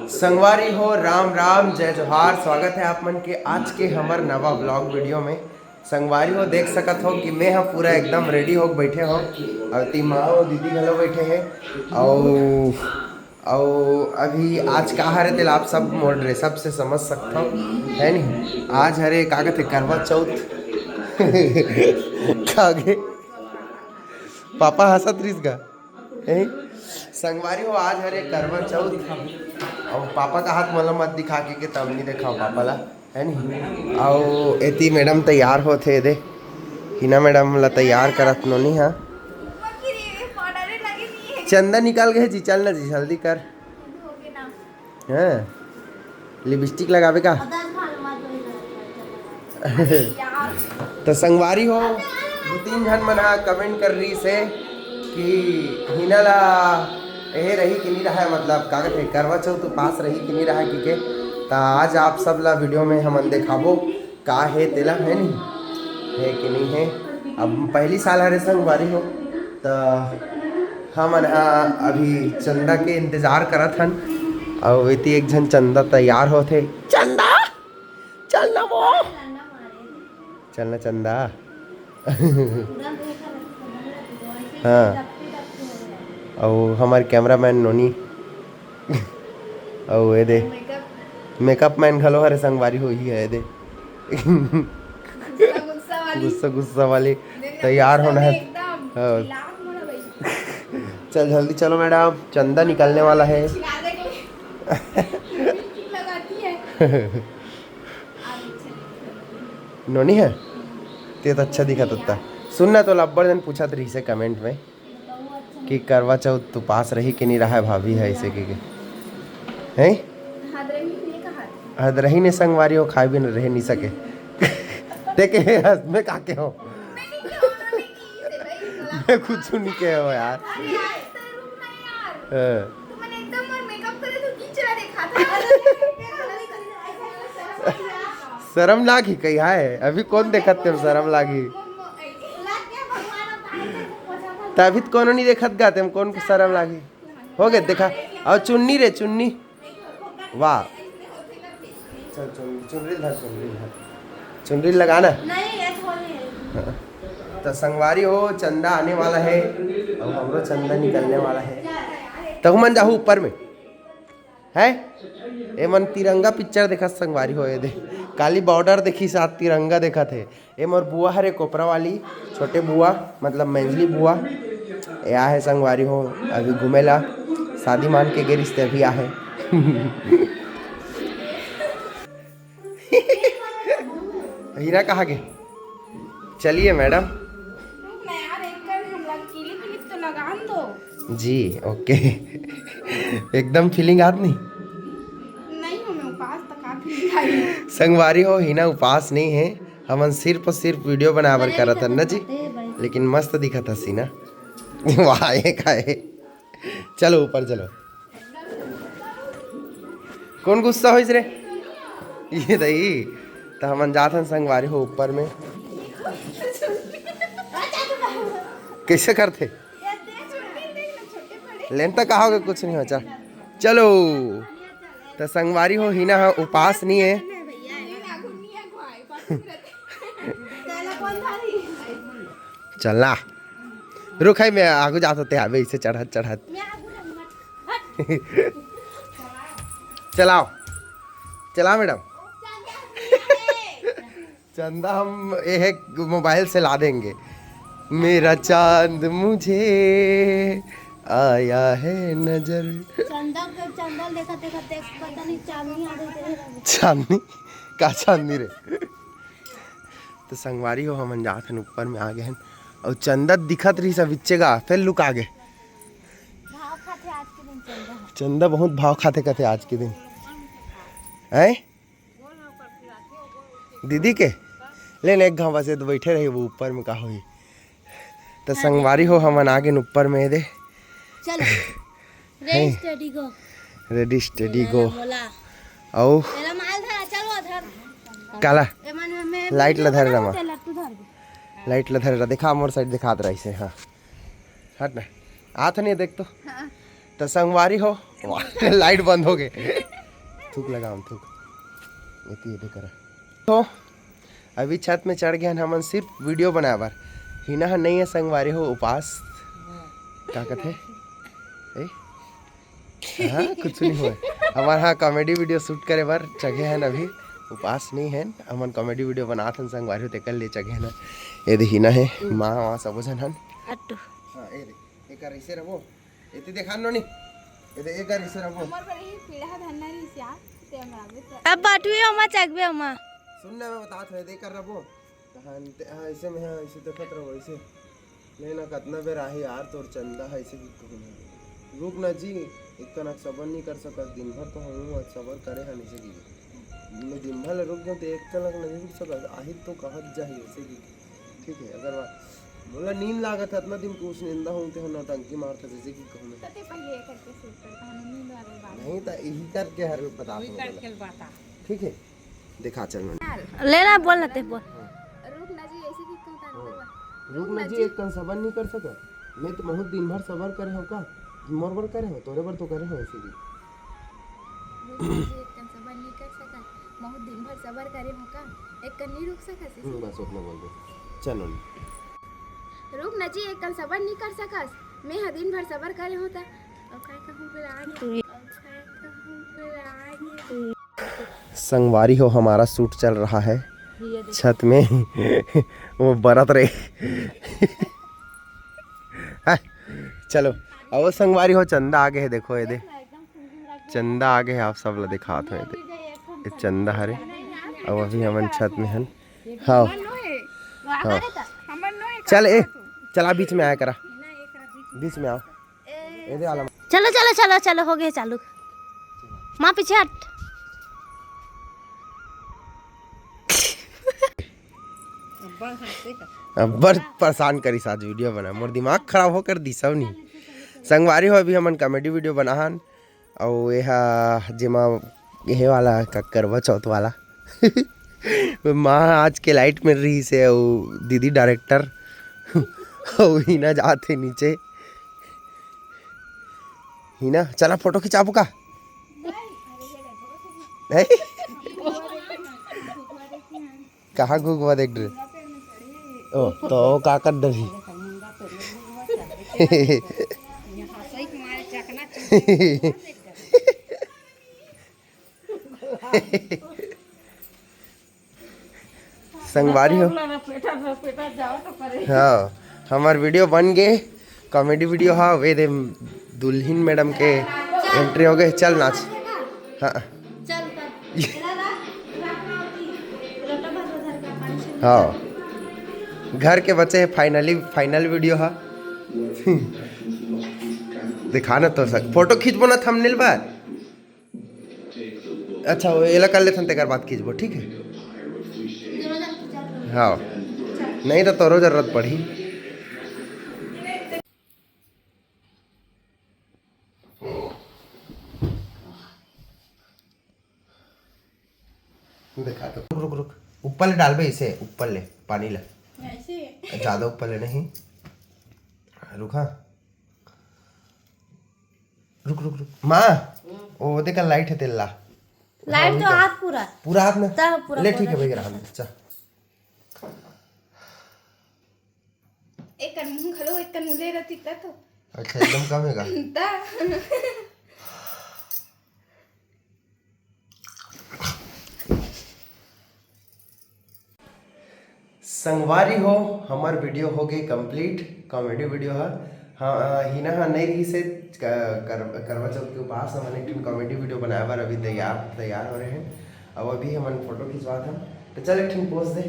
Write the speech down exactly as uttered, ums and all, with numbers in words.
संगवारी हो, राम राम, जय जोहार। स्वागत है आप मन के आज के हमर नवा ब्लॉग वीडियो में। संगवारी हो, देख सकत हो कि मैं ह पूरा एकदम रेडी होके बैठे हो। अउ ती माँ अउ दीदी घलो बैठे हैं। अउ अउ अभी आज का हरे तेला आप सब मोर ड्रेसअप से समझ सकत हो, है नी? आज हरे का कहते, करवा चौथ। का गे? पापा हंसत रहिस गा। ए, संगवारी हो, आज हरे करवा चौथ। अउ पापा का हाथ मोला मत दिखा के, के तब नहीं देखाओ पापा ला, है नी? अउ एती मैडम तैयार होथे दे, हिना मैडम ला तैयार करत नोनी हा। चंदा निकल गए जी, चल ना जी, जल्दी कर। हाँ, लिपस्टिक लगावे का? तो संगवारी हो, दो तीन झन मन हा कमेंट कर रही से कि हिना ला एहे रही कि नहीं रहा, मतलब का कहते, करवा चौथ उपास रही कि नहीं रहा कि के। तो आज आप सब ला वीडियो में हमन देखाबो का हे तेला, है नहीं, है कि नहीं है। अब पहली साल हरे संगवारी हो, तो हमन हा अभी चंदा के इंतजार करत हन। अउ एती एक झन चंदा तैयार होथे। चंदा, चल ना वो। चल ना चंदा। हाँ। अउ हमार कैमरामैन नोनी। अउ ए दे। मेकअप मैन घलो हरे संगवारी हो ही है, ए दे। गुस्सा, गुस्सा वाली। गुस्सा, गुस्सा वाली। तैयार होना है। हाँ। चल जल्दी चलो मैडम, चंदा निकलने वाला है। नोनी है? ते तो अच्छा दिखत होता। सुन ना, तो अब्बड़ जन पूछत रहिसे कमेंट में कि करवा चौथ उपास रही कि नहीं रहा भाभी है ऐसे के, के? हैं? हद रही ने संगवारी हो, खाए बिना रह नहीं सके। देखे हंस में का के हो? मैं कुछ नहीं कहे हो यार। हाँ। शर्म लाग ही कही है, अभी कौन देखत तेम शर्म लाग ही। तभी तो कोनो नहीं देखत गा तेम, कौन शर्म लाग ही। हो गए देखा। अउ चुन्नी रे चुन्नी, वाह। चल चुन-, चुनरी धर, चुनरी धर, चुनरी लगाना। नहीं, ये थोड़ी है। हाँ। तो संगवारी हो, चंदा आने वाला है, अब हमरो चंदा निकलने वाला है। तहु मन जाहू ऊपर में। है? ए मन तिरंगा पिक्चर देखत संगवारी हो, ए दे। काली बॉर्डर देखिस, आज तिरंगा देखत हे। ए मोर बुआ हरे कोपरा वाली, छोटे बुआ, मतलब मंझली बुआ। ए आहे संगवारी हो, अभी घूमे ला, शादी मान के गे रिहिस ते अभी आहे। हीरा कहाँ गे? चलिए मैडम। रुक ना यार, एक कर हम लोग clip clip तो लगान दो। जी, ओके। एकदम फीलिंग आत नहीं? नहीं, हमें उपास तक आती नहीं आई। संगवारी हो, हिना उपास नहीं है, हमन सिर्फ और सिर्फ वीडियो बनावर करत हन ना जी, लेकिन मस्त दिखत हसी ना। वाह, ये का है? चलो ऊपर चलो। कौन गुस्सा होइस रे? ये दई, तो हमन जात हन संगवारी हो ऊपर में। कैसे करथे? लेन तो कहा होगे, कुछ नहीं हो, चल। चलो, तो संगवारी हो, हिना ह उपास नहीं है। चलना। रुक, है मैं आगू जात होते आबे, इसे चढ़त चढ़त। चलाओ, चलाओ मैडम। चंदा हम ये है मोबाइल से ला देंगे। मेरा चांद मुझे आया है नजर। चंदा के, चंदा देखत देखत देख, पता नहीं चांदनी आ गई तेरे। चांदनी? का चांदनी रे? तो संगवारी हो, हमन जात हन ऊपर में, आ गए हन। और चंदा दिखत रही सब इच्चे गा, फिर लुका गए। भाव खाथे आज के दिन चंदा। चंदा बहुत भाव खाथे कथे आज के दिन। हैं? दीदी के? ले ना एक घाव बस, ये तो बैठे रही, वो ऊपर में का होई। तो संगवारी हो, हमन आ गेन ऊपर में दे। चल। Ready, steady, go। Ready, steady, go। बोला। आओ। तेरा माल धरा, चलो धर। काला? ए मन में लाइट ला धर रमा। तेला तू धर। लाइट ला धर रा, देखा मोर साइड दिखात रही से, हाँ। हट ना। आथ नहीं देख तो। हाँ। तो संगवारी हो, वाह, लाइट बंद हो गए। थूक लगाओ, थूक। एती एदे करा। तो अभी छत में चढ़ गए हन हमन सिर्फ वीडियो बनाए बर। हिना ह नहीं है संगवारी हो, उपास। का कथे? ए? हाँ, कुछ नहीं हुआ। हमार हाँ कॉमेडी वीडियो शूट करे बर चघे हन अभी। उपास नहीं है, हमन कॉमेडी वीडियो बनात हन संगवारी हो, तेकर लिए चघे हन। एदे हिना है, माँ, वहाँ सबो झन हन। अट्टू। हाँ, ए दे, एकर ऐसे रहो। एती देखा नोनी। एदे एकर ऐसे रहो। हमर बर ही पीढ़ा धरना रहिस यार, ते हम आबे त अब बाटुए ओमा चघबे ओमा। सुन ना, मैं बतात हूँ, एदे एकर रहो। तहन ते, हाँ, ऐसे में, हाँ, ऐसे देखत रहो, ऐसे। नहीं ना, कतना बेर आही यार तोर चंदा है, ऐसे कि कहूँ ना। रुक ना जी, एक कनक सबर नहीं कर सकत, दिन भर तो हम आज सबर करे हन, ऐसे कि। मैं दिन भर ले रुक जाऊँ, तो एक कनक नहीं रुक सकत, आही तो कहत जाही, ऐसे कि। ठीक है, अगर वा-, मोला नींद लागत है, इतना दिन कुछ निंदा हूँ, ते नौटंकी मारता, जैसे कि कहूँ मैं। तो ते पहले ये करके शूट कर, कहानी नींद वाली बात। नहीं, तो यही करके हर बता वही दूँ करके बोला। बता। ठीक है? देखा, चल मन। ले ना, बोल ना, ते बोल। रुक ना जी, ऐसे कि कहता हाँ। रुक ना जी, एक कन सबर नहीं कर सकत। मैं तो बहुत दिन भर सबर करे हो का? मोर बर करे हो, तोरे बर तो करे हो ऐसे भी। रुक ना जी, एक कन सबर नहीं कर सकत। बहुत दिन भर सबर करे हो का? एक कन नहीं रुक सकत ऐसे? हम्म, बस उतना बोल दे। चल मन। रुक ना जी, एक कन सबर नहीं कर सकत। मैं ह दिन भर सबर करे हो ता। अब काय कहूँ फिर आगे? अब काय कहूँ फिर आगे? संगवारी हो, हमारा शूट चल रहा है छत में। वो बरत रे। हाँ, चलो, अब वो संगवारी हो, चंदा आगे है, देखो ये दे, चंदा आगे है, आप सब ला दिखात हो ये दे, ये चंदा हरे। अब अभी हमन छत में हन। हाँ, हाँ, चल ए, चला बीच में आया करा, बीच में आओ। एदे वाला। चलो, चलो, चलो, चलो, हो गया चालू। माँ, पीछे हट। अब्बड़ परेशान करिस आज वीडियो बना, मोर दिमाग खराब होकर दिसव नहीं। संगवारी हो, अभी हमन कॉमेडी वीडियो बनाहन, अउ एहा जेमा एहे वाला का करवा चौथ वाला। माँ आज के लाइट में रही से, अउ दीदी डायरेक्टर, अउ हिना जात हे नीचे। हिना, चला फोटो खिंचाबो का? नहीं? कहाँ घुघुआ देख रहे? ओ, तो वो का कर डरी? संगवारी हो। हाँ, हमार वीडियो बन गे, कॉमेडी वीडियो। हाँ, वे दे दुल्हिन मैडम के एंट्री हो गए। चल नाच। हाँ, हाँ, घर के बचे है, फाइनली फाइनल वीडियो हा। दिखा ना तो सक फोटो खींचबो ना थंबनेल पर। अच्छा, वो एला कर लेथन, तेकर बाद खींचबो, ठीक है? हाँ, नहीं तो तोरो जरूरत पड़ी। देखा तो, रुक, रुक, रुक, ऊपर ले डालबे इसे, ऊपर ले पानी ला। ऐसे? ज्यादा ऊपर ले नहीं, रुक, हाँ। रुक, रुक, रुक। माँ, हम्म। वो देखा लाइट है तेला। लाइट हाँ, तो हाथ पूरा। पूरा हाथ में? तब पूरा ले, ठीक है, पूरा। भाई, रहा दे, चल। एक कन मुंह घलो, एक कन उले रहती त तो। अच्छा, एकदम कम है का? त। संगवारी हो, हमर वीडियो हो गए कंप्लीट, कॉमेडी वीडियो हा। हाँ, हिना हा नहीं रही से क-, कर-, करवा चौथ के उपास हमन एक ठन कॉमेडी वीडियो बनाए बर अभी तैयार, तैयार हो रहे हैं। अब अभी हमन फोटो खिंचवात हन, तो चल एक ठन पोज दे।